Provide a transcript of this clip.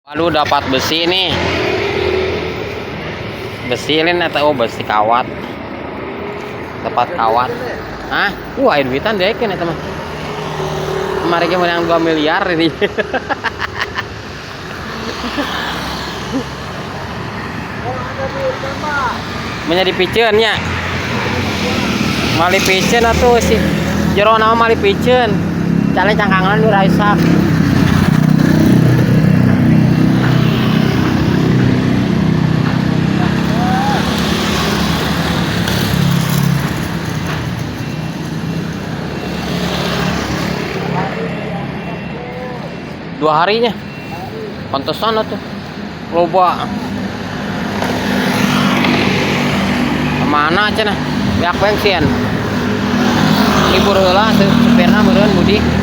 Aduh, dapat besi nih. Besi ini atau, oh, besi kawat. Dapat kawat. Hah? Wah, aya duitan deh kan eta mah. Kemarin ge menang 2 miliar ini. Menjadi piceun nya. Mali piceun atuh si jero nama mali piceun. Cale cangkangan nu raisak. Dua harinya. Pantesan atuh. Loba. Kemana cenah? Beak bensin. Libur heula supirna meureun Budi.